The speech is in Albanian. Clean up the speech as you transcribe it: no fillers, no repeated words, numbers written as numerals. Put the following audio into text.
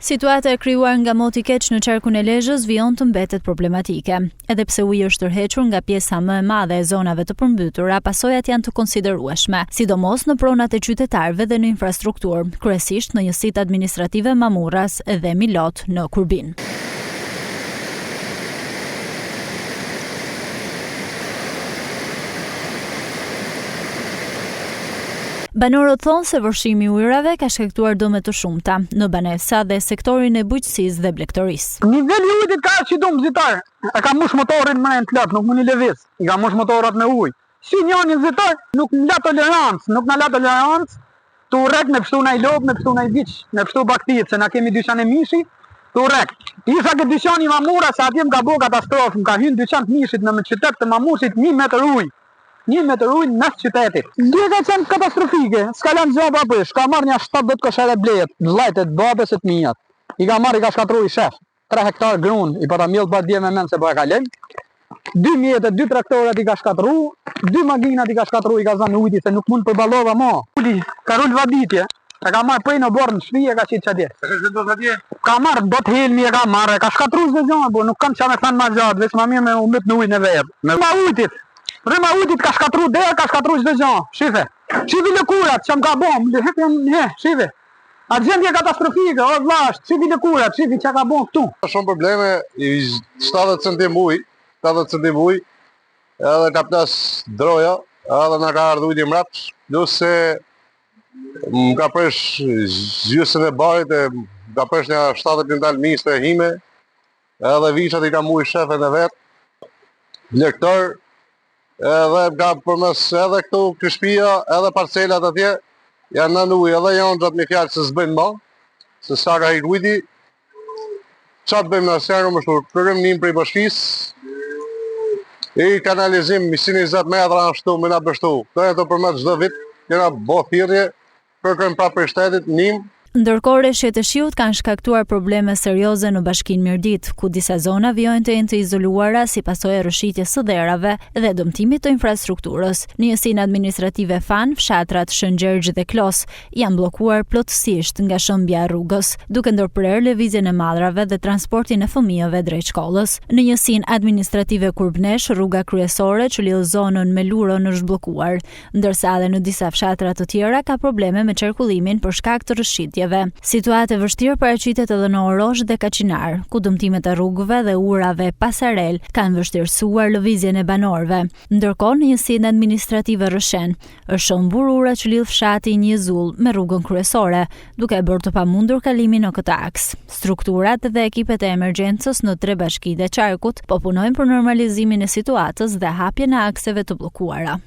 Situata e krijuar nga moti i keq në qarkun e Lezhës vijon të mbetet problematike. Edhe pse uji është tërhequr nga pjesa më e madhe e zonave të përmbytura, pasojat janë të konsiderueshme, sidomos në pronat e qytetarëve dhe në infrastrukturë, kryesisht në njësitë administrative Mamurras dhe Milot në Kurbin. Banorët thonë se vërshimi i ujërave ka shkaktuar dëme të shumta në banesa dhe sektorin e bujqësisë dhe blegtorisë. Niveli i ujit ka ardhur qi dum zitar, e ka mush motorin mrena plot, nuk mund i lëviz, i ka mush motorat me ujë. Si njoni në zitar, nuk na la tolerancë, nuk na la tolerancë, tu rrek me pshtu naj lopë, me pshtu naj viç, me pshtu bagëtitë, se na kemi dyqan e mishi, tu rrek. Isha ke dyqani i Mamurras, se atje më ka bo katastrofë, më ka hy në dyqan të mishit në qytet të Mamurrasit një metër ujë. Një metër ujë në mes qytetit. Dje ka qenë katastrofike, s'ka lënë gjë pa prish, ka marrë nja 70 koshere bletë, vëllait e të babës e të mijat. I ka marrë i ka shkatrru i shef. 3 hektar grun i pata mjellë pardje me mend se po e kalojmë. Dy mjete, dy traktorat i ka shkatrru, dy makinat i ka shkatrru, i ka zanë ujti se nuk mund përballova mo. Uli, ka rul vaditje, e ka marrë prej në oborr në shtëpi e ka qitë qatje. E ka vendos atje? Ka marrë bot helmi e ka marrë, e ka shkatrru çdo gjë, po nuk kam çka me thënë ma gjatë, veç ma mirë me u myt në ujë në verë. Rryma ujtit, rryma ujtit ka shkatrru derë, ka shkatrru çdo gjë. Shife. Shifi lëkurat që më ka bo, më lëhek janë he, shife. A gjendje katastrofike, o vlla, është shifi lëkurat, shifi çka ka bo këtu. Shumë probleme, i 70 centim ujë, 70 centim ujë, edhe ka plas droja, edhe na ka ardhur ujti mrapsht, plus se Më ka presh gjysën e barit e më ka presh një 70 quintal misë e hime, edhe viçat i kam ujë shefe në vetë, blegtor, edhe më ka përmes edhe këtu kë shpia, edhe parcelat atje, janë nën ujë edhe janë gjatë me fjalë se s'bëjnë ma, se sa ka hik ujti, Ça të bëjmë në asnjë më shtu, kërkojmë ndihmë prej bashkisë, i kanalizim 120 metra ashtu me na pështu. Këto janë të përmet çdo vit, kena bo thirrje, kërkojmë prapë prej shtetit ndihmë. Ndërkohë reshjet e shiut kanë shkaktuar probleme serioze në Bashkinë Mirditë, ku disa zona vijojnë të jenë të izoluara si pasojë e rrëshqitjes së dherave dhe dëmtimit të infrastrukturës. Në njësinë administrative Fan, fshatrat Shëngjergj dhe Klos janë bllokuar plotësisht nga shembja e rrugës, duke ndërprerë lëvizjen e mallrave dhe transportin e fëmijëve drejt shkollës. Në njësinë administrative Kurbnesh, rruga kryesore që lidh zonën me Lurën është bllokuar, ndërsa edhe në disa fshatra të tjera ka probleme me qarkullimin për shkak të rrëshqitjeve. Situatë e vështirë paraqitet edhe në Orosh dhe Kaçinar, ku dëmtimet e rrugëve dhe urave pasarelë kanë vështirësuar lëvizjen e banorëve. Ndërkohë, në njësinë administrative Rrëshen, Është shembur ura që lidh fshatin Jezull me rrugën kryesore, duke e bërë të pamundur kalimin në këtë aks. Strukturat dhe ekipet e emergjencës në tre bashkitë e qarkut po punojnë për normalizimin e situatës dhe hapjen e akseve të bllokuara.